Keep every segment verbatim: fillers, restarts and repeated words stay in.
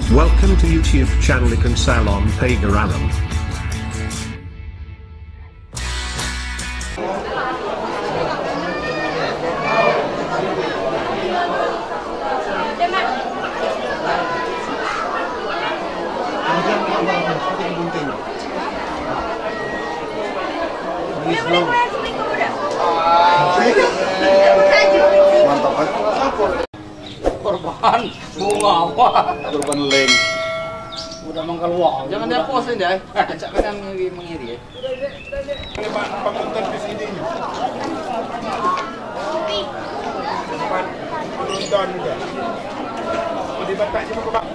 Welcome to YouTube channel Ikan Salon Pagar Alam. Mantap, kan? Korban bunga apa? Korban leng. Udah mengkeluar. Jangan dia post ini, eh. Acak kalian ngiri, mengiri, eh. Ini, Pak, penonton di sini. Pak, penonton juga. Di Batak juga, Pak.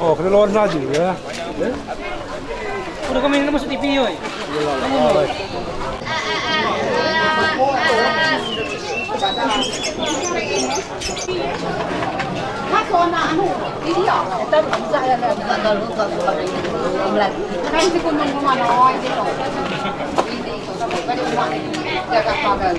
Oh, kena lawan saja, ya. Udah kami ini masuk T V, oi. Bukan, bukan, bukan, bukan, bukan.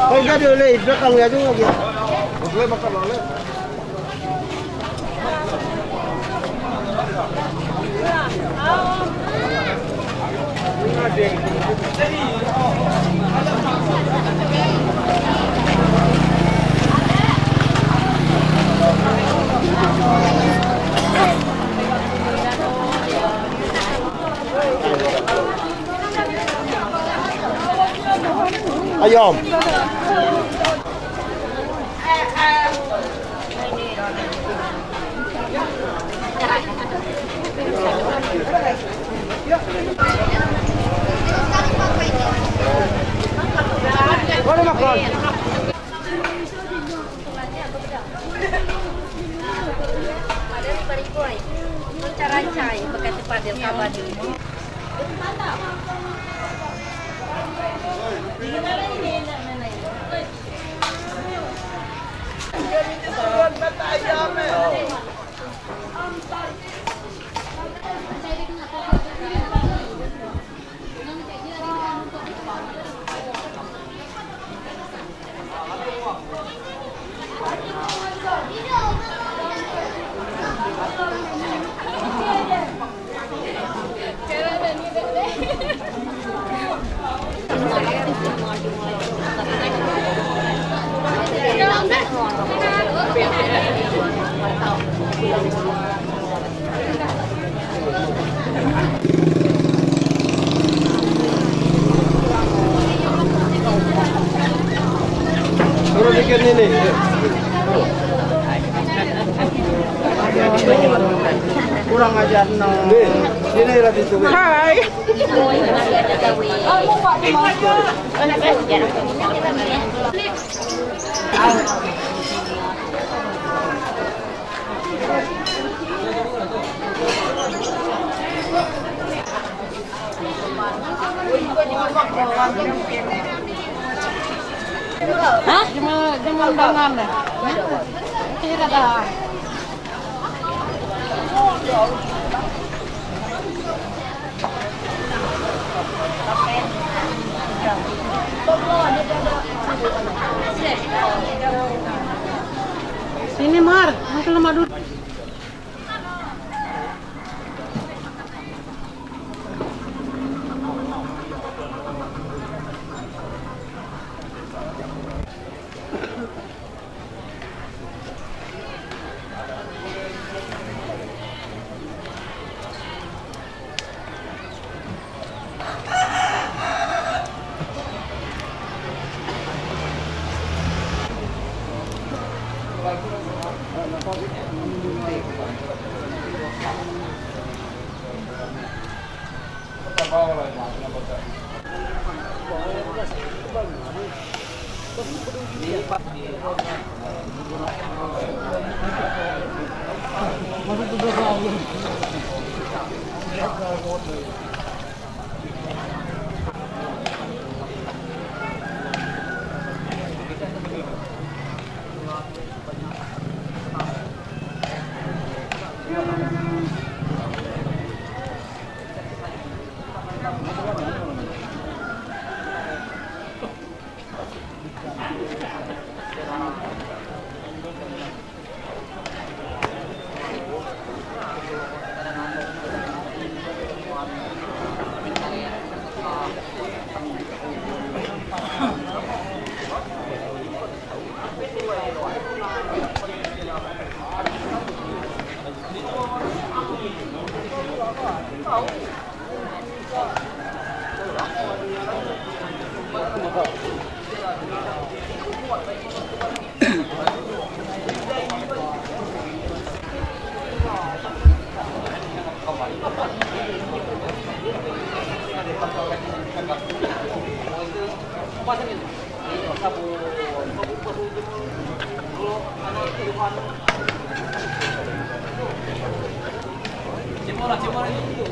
Kau jadi oleh belakang ya juga gitu. Ayam. Mana makan? Ada lima ribu, ai. Cara cai, bekas cepat dia kabar dulu. Turun dikit ni, ni. Kurang ajar, no. Ni. Hai. Hah? Jemur, jemur tangan deh. Kira dah. Sini, Mar, makin lemah dulu.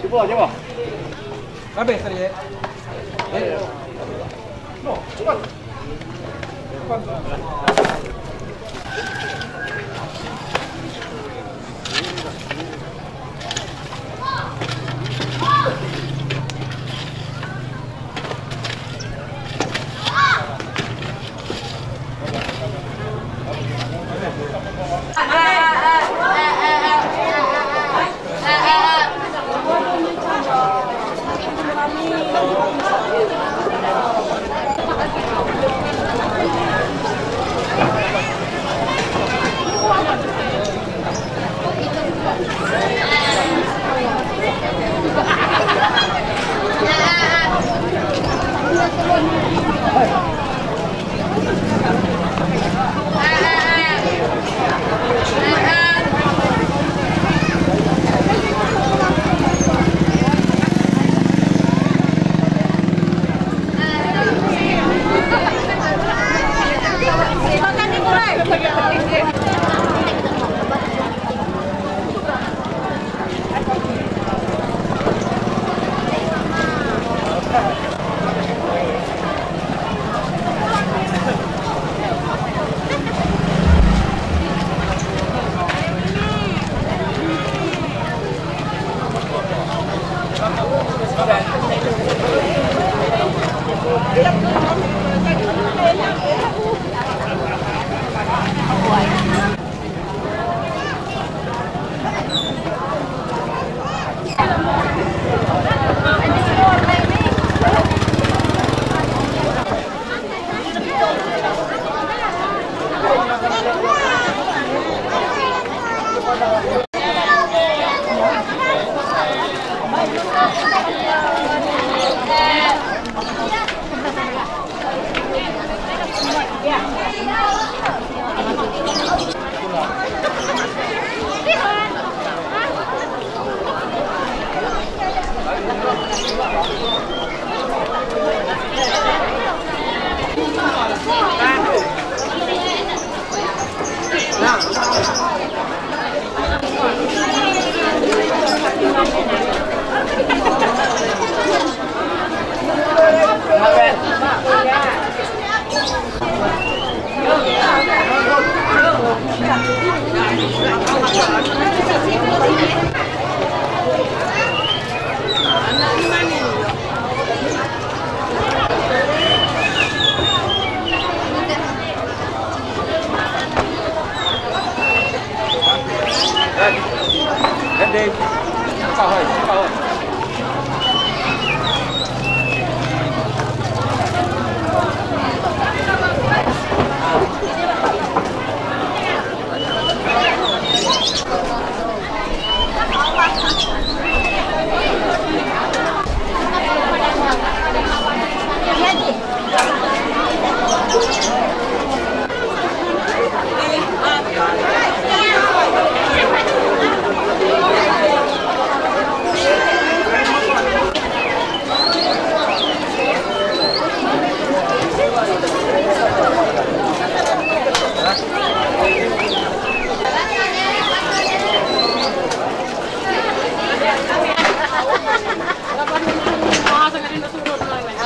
Cuba, cuba. Habis tadi, eh? Eh. No, cepat. Cepat.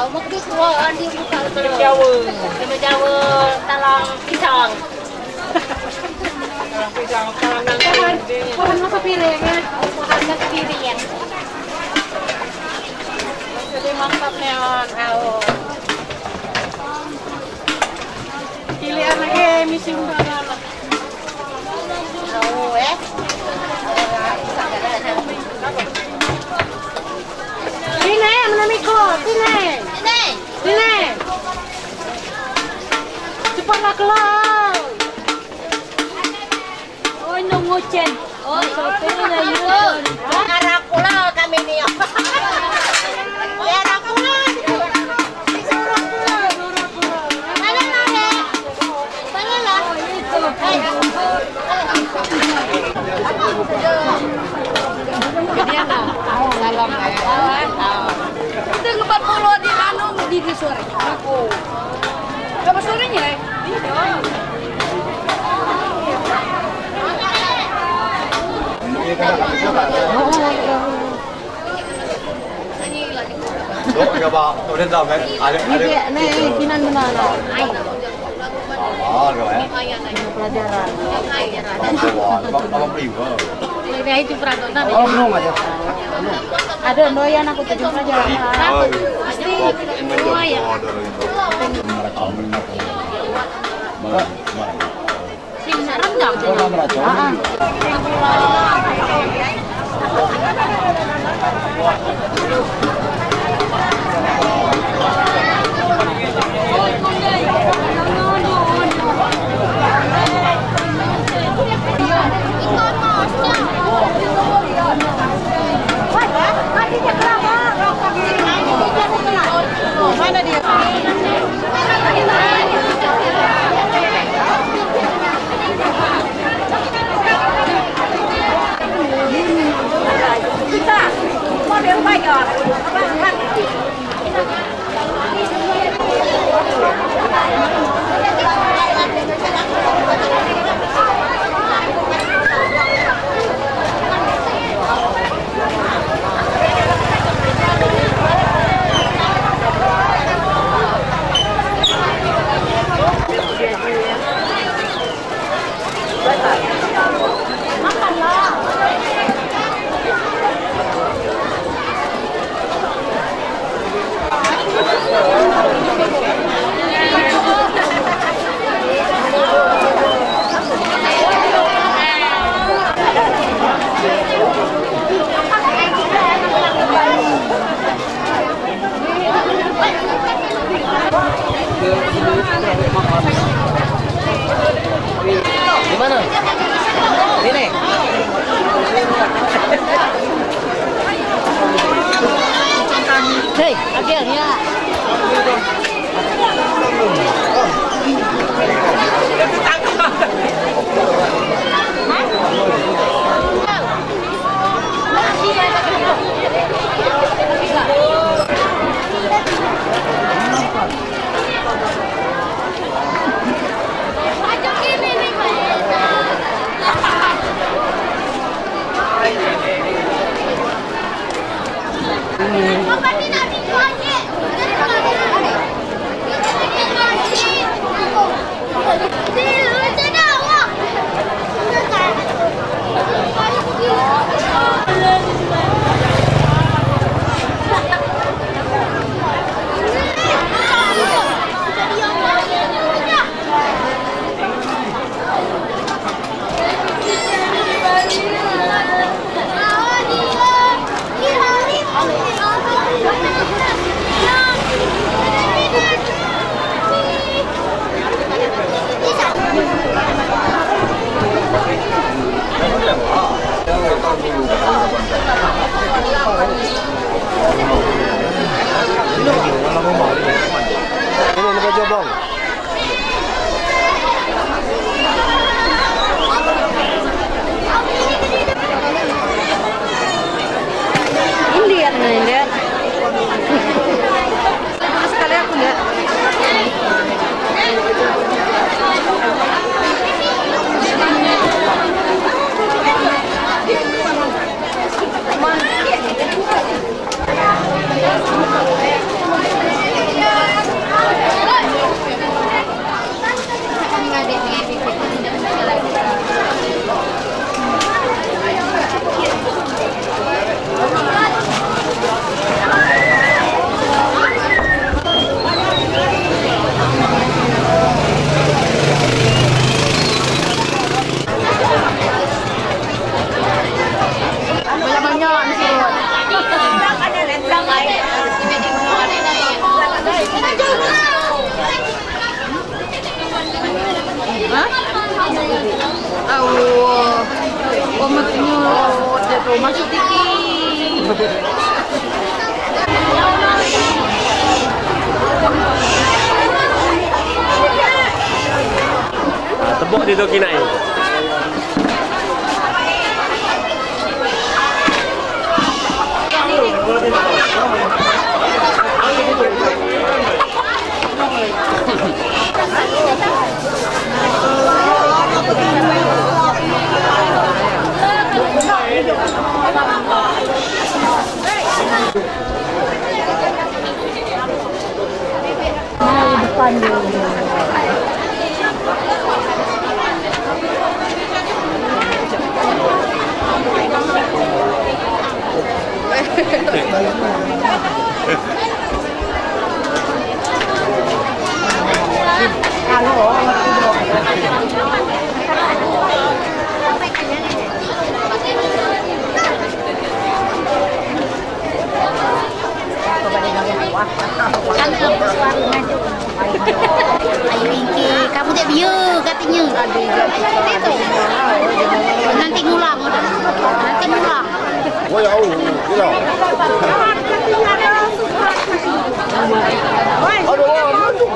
Au, mau kedua, kedua, andi buka tu. Jawa. Jawa, Jawa, talang pisang. Talang pisang, talang nasi. Pohon, pohon masa piring, ya? Pohon masa piring. Jadi mantap, Neon. Au. Kili anak, eh, misi undangan. Au, eh. Sini, mana Miko? Sini. Sini. Sini. Cepatlah keluar. Oi, nung ujan. Oi, sopirnya, yuk. Arah pulau kami ni. Oi, arah pulau. Balik lah, ya. Balik lah. Salam, ya. Kita ngebat pulau di anu, di, di sore. Aku. Ngebat sorenya, ya? Dok, ya, Pak. Udah tahu, kan? Ada, ini ada. Dia, nih, kinan benar, nah. Apa, apa, apa, pelajaran. Apa, apa, apa, apa, apa, itu peraturan. Oh, belum ada. Ada, doyan aku tujuh pelajaran. Oh, iya. Pasti. Oh, iya. Sing rendang. Ah, ah. Mana dia? Di mana? Sini. Hei, Akil, ya. Masuk dikit. Tebok di toki nai. Ayu Ingki, kamu dek biar katanya. Nanti ngulang, nanti ngulang. Oh ya, oh, hilang. Aduh, aduh.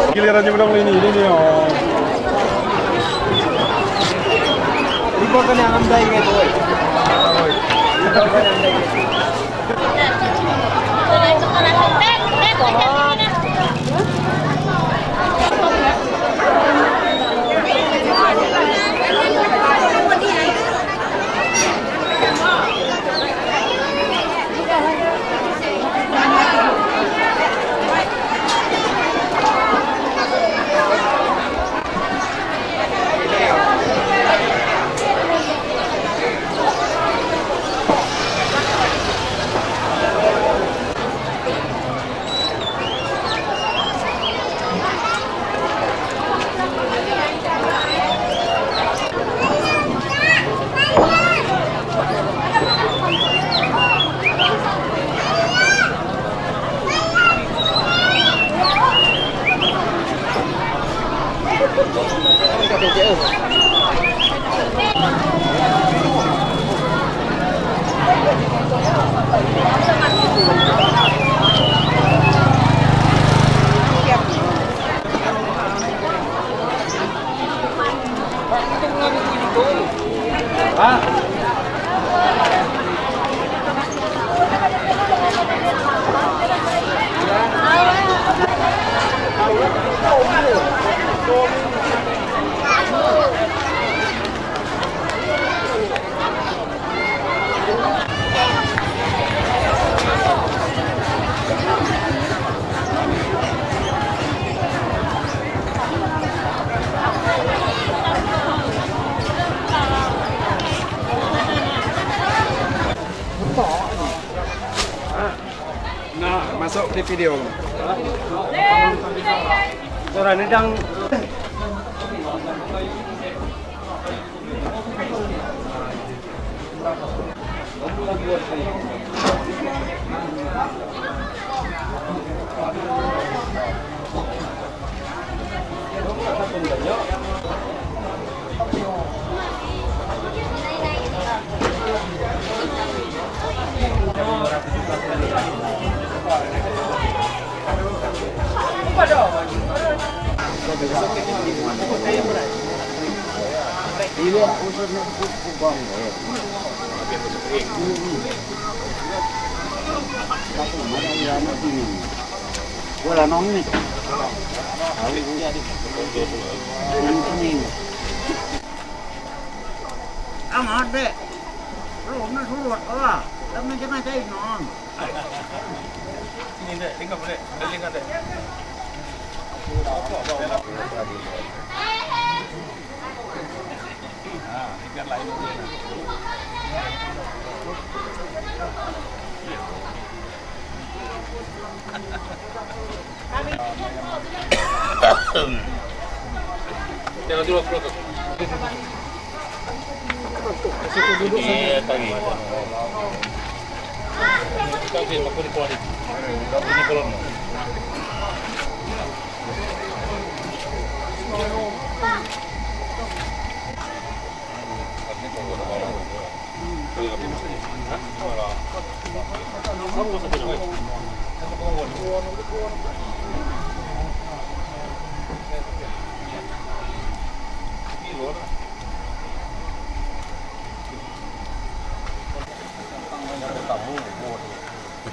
Giliran nyebrang ini, ini, ini, oh. Iko kan yang andai gitu, eh. Nah, masuk di video. Suara ni dang. Ang ade. Lu na sulut ala. Kami jangan cari non. Sini dek, tinggal dek, tinggal dek.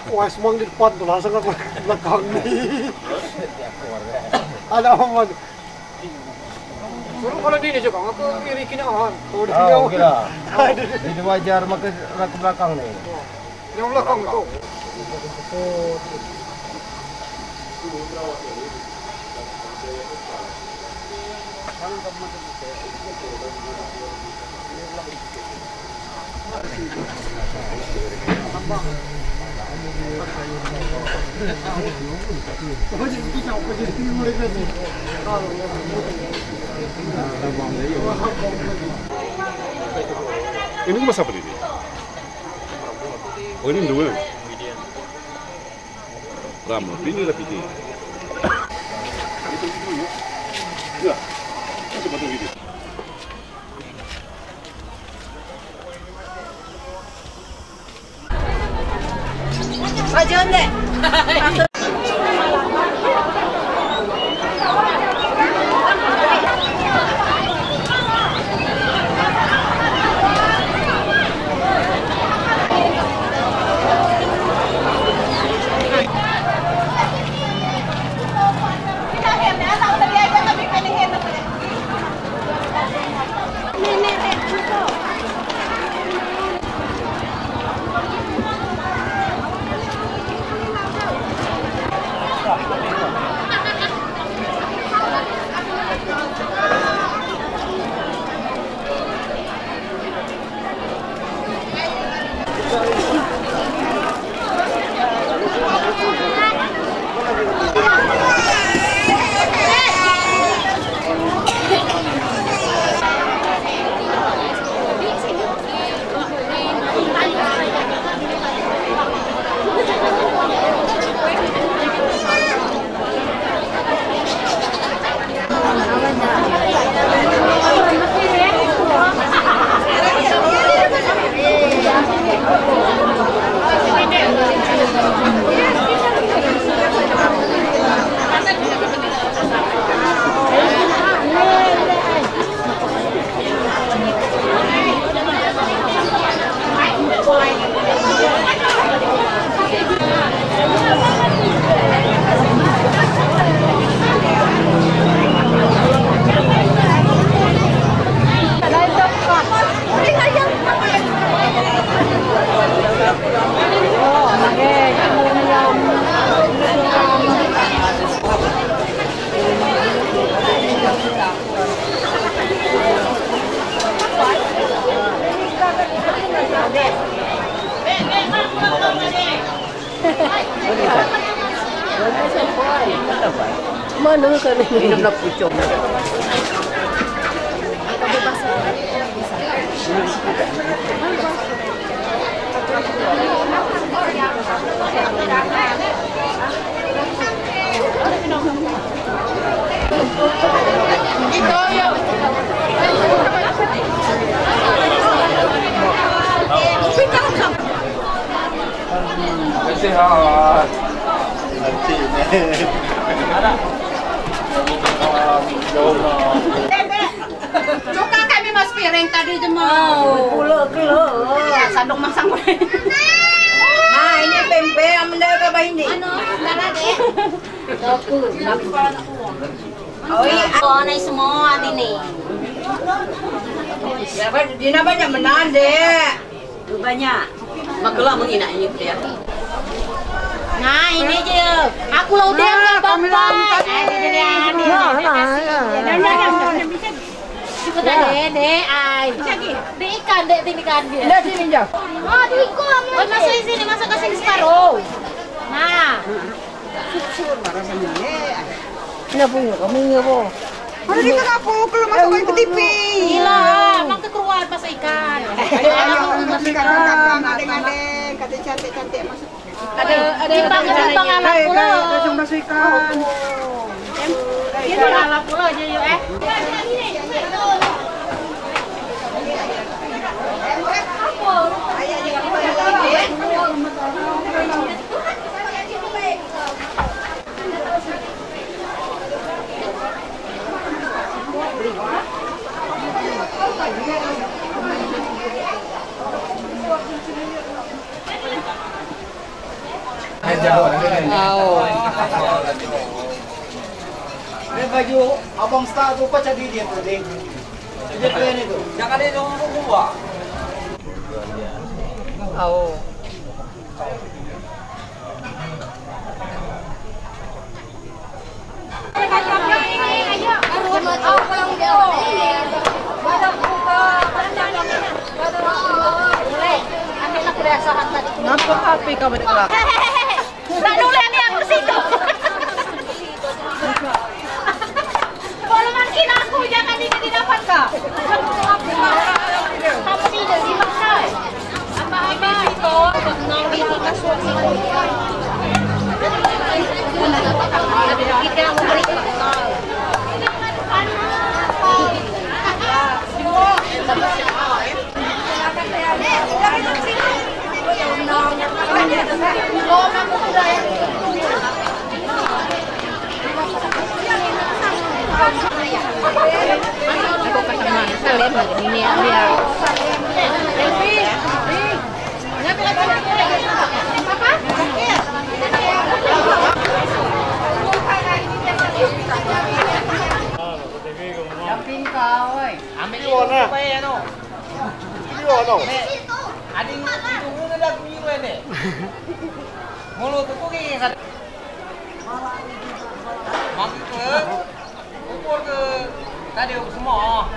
Wah, semang di depan tu, langsung ke belakang ni. Ada aman. Suruh kalau di ini juga, aku iri kena aman. Kalau di sini, oh, okey lah. Aduh. Jadi wajar makan ke belakang ni. Yang belakang tu. Ini masa apa ini? Oh, ini dua. Ram, ini lah piti. Ya, masih betul gitu. Mana kan ini? Minum nak pucuk. Sehat. Nanti ni. Cuka kami mas piring tadi jemur. Oh, pulo kilo. Ya, sandung masang. Nah, ini tempe yang mendal ke bah ini. Anu, darah deh. Aku. Oh iya. Oh, ini semua ini. Ya, Pak, Dina banyak menang deh. Banyak. Makelah menghina ini dia. Nah, ini je. Aku lah udah. Nah, kami lah minta. Nah, ini dia. Nah, nah, ya. Cukup dah, deh, deh, ai. Deh ikan, deh, sini kan dia. Deh, sini, jauh. Oh, di ikan. Oh, masuk di sini, masuk ke sini separuh. Nah. Susur, baru sini, eh. Ini punya, kami punya, Bu. Mana kita ngapa? Kalau masuk ke T V. Gila, emang keluar pas ikan. Ayo, ayo, masuk ikan, kakak, adeng-adeng. Kata cantik-cantik masuk. Ada, ada yang timbang, timbang anak pula. Hei, kau, kau jangan masuk ikan. Timbang anak pula je, yuk, eh. Au. Ini baju abang Star tu, apa jadi dia tu, deh? Dia keren itu. Jangan dia dong buat. Au. Ngapa api kau bergerak? Nak noleh ni aku situ. Kalau makin aku, jangan ini didapat, Kak. Kamu tidak dimakan. Ambil ini, anu. Ini, anu. Ading itu, ini dah bunyi, ini. Mulut tu kok kayak Mangke, ukur ke tadi semua.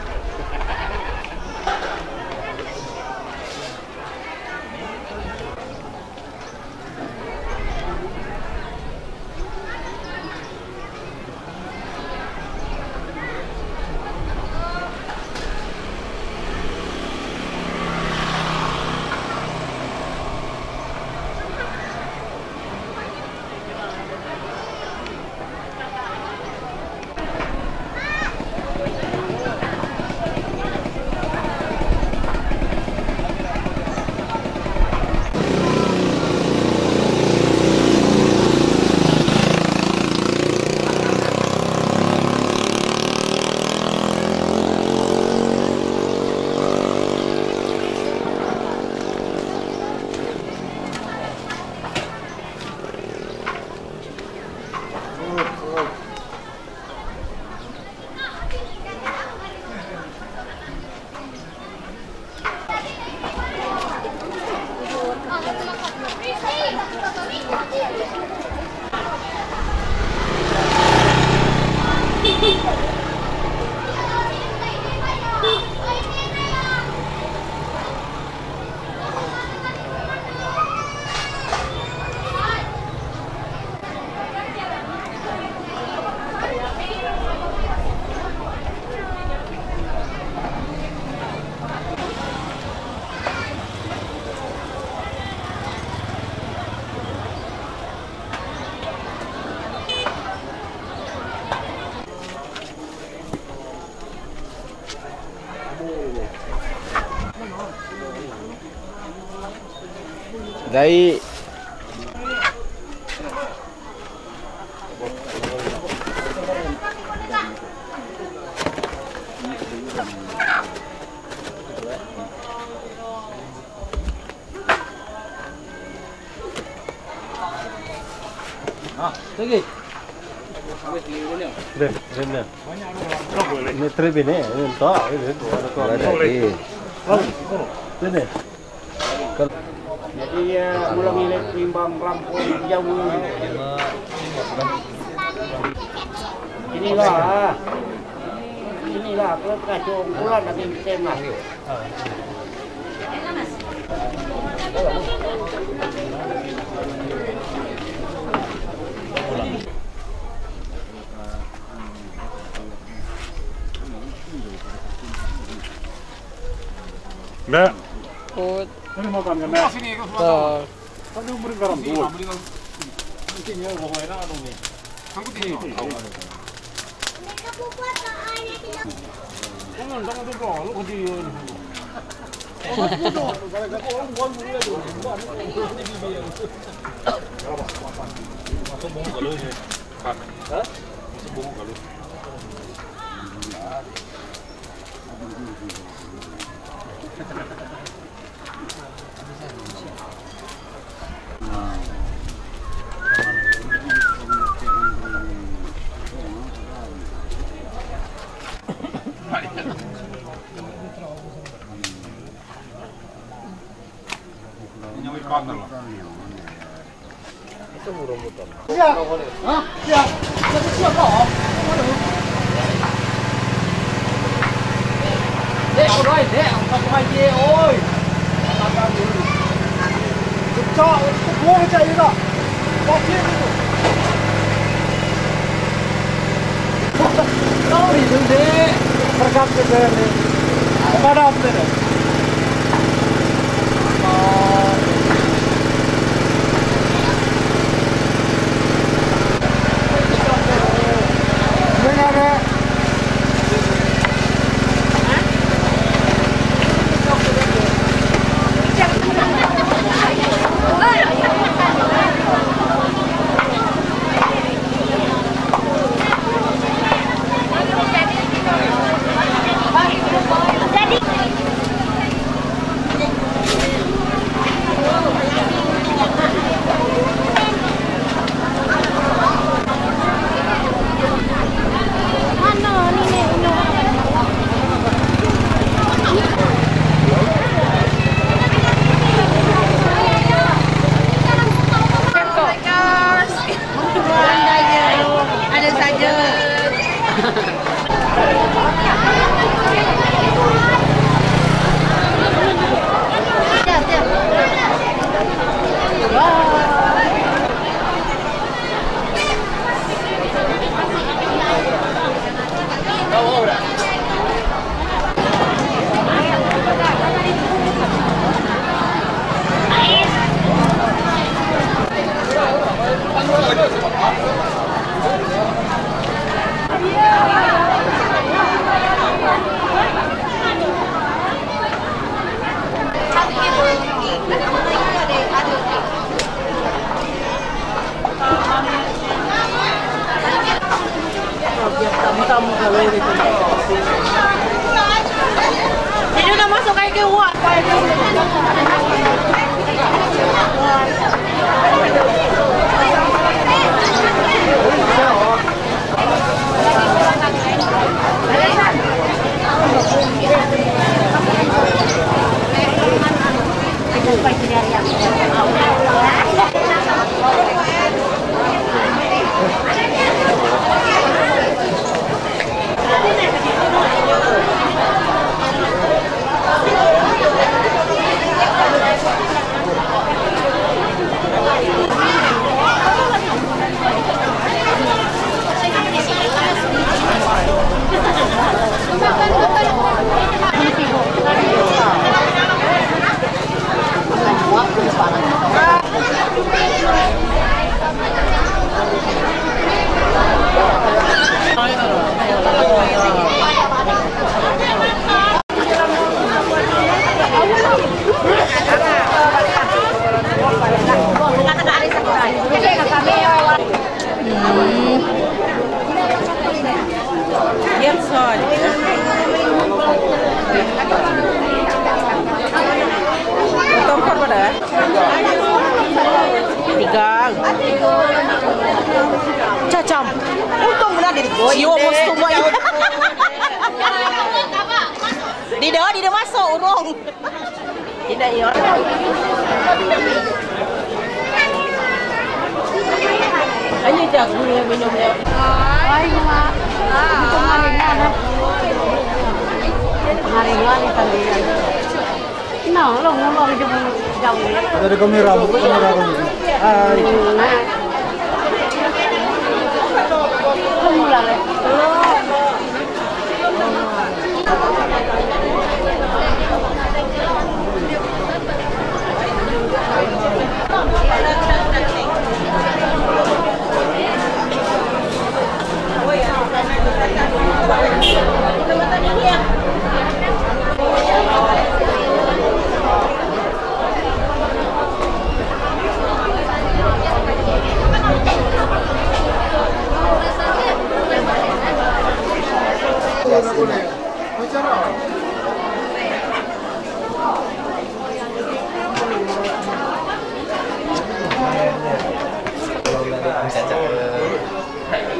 Dai. Ah, lagi. Deh, deh, deh. Ini trip ini, ini entah, ini, ini. Ini. Jadi, eh, mula ngilet timbang rampung jauh. Inilah, inilah, kalau terkacau, pulang lagi tema. Mek. Ut. Ini makan ke, Mek? Tak. Kan dia beri garam tu. Ada saja. Jadi udah masuk kayak ke uang. Ini jagung yang minum ya. Hai, Mak. Itu maringan, eh. Maringan ikan dia. Nah, lo ngomong jauh, jauh. Ada di kamera, bukan kamera kamu. Hai. Hmm, nah. Lo mulai, eh.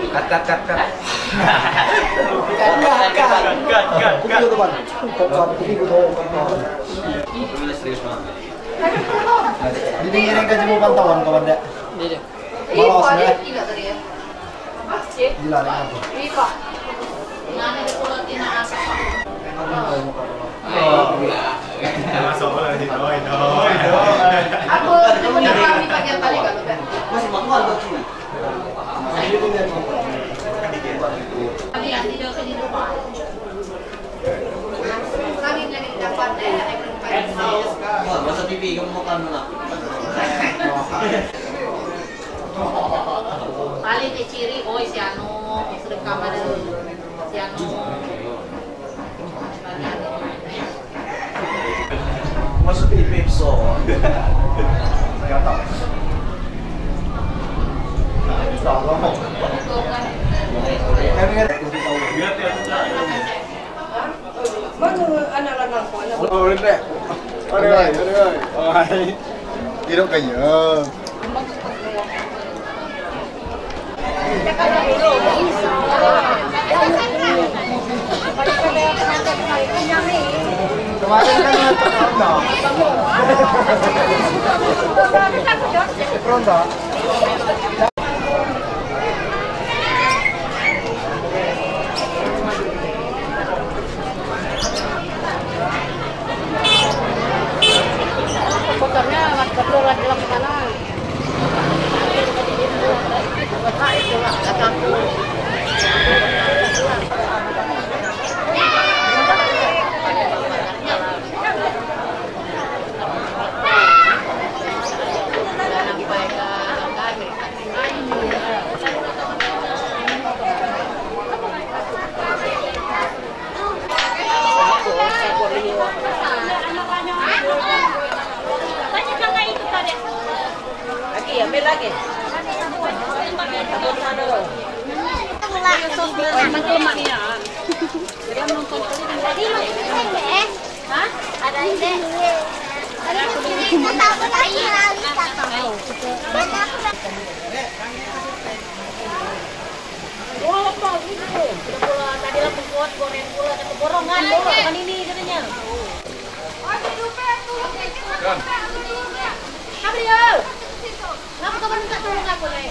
Cut, cut, cut, cut. Cut, cut, cut. Kopi tu, Bang. Kopi, kopi tu, Bang. Ini ngiring ka jemput pantauan, kawan, dah. Iya. Malas, dah. Gila, dah, apa? Aku, aku punya kami bagian tadi, kalau kan. Wah, masa T V kamu makan mana? Paling di ciri, oi, si anu, sedekah mana? Si anu. Masa T V so. Gatal. Nah, itu dah lama. Oh, ini. Aduh, aduh, aduh. Hidup kaya. Kemarin kan ronda. Ronda. Kotornya, Mas, betul lagi lagi mana? Lagi, ambil lagi. Hah? Ada ini. Ada ini. Kita apa lagi? Wah, lepas itu. Pula, tadi lah kuat goreng pula, kata borongan, borongan ini katanya. Apa dia? Ngapa kau minta tolong aku, Nek?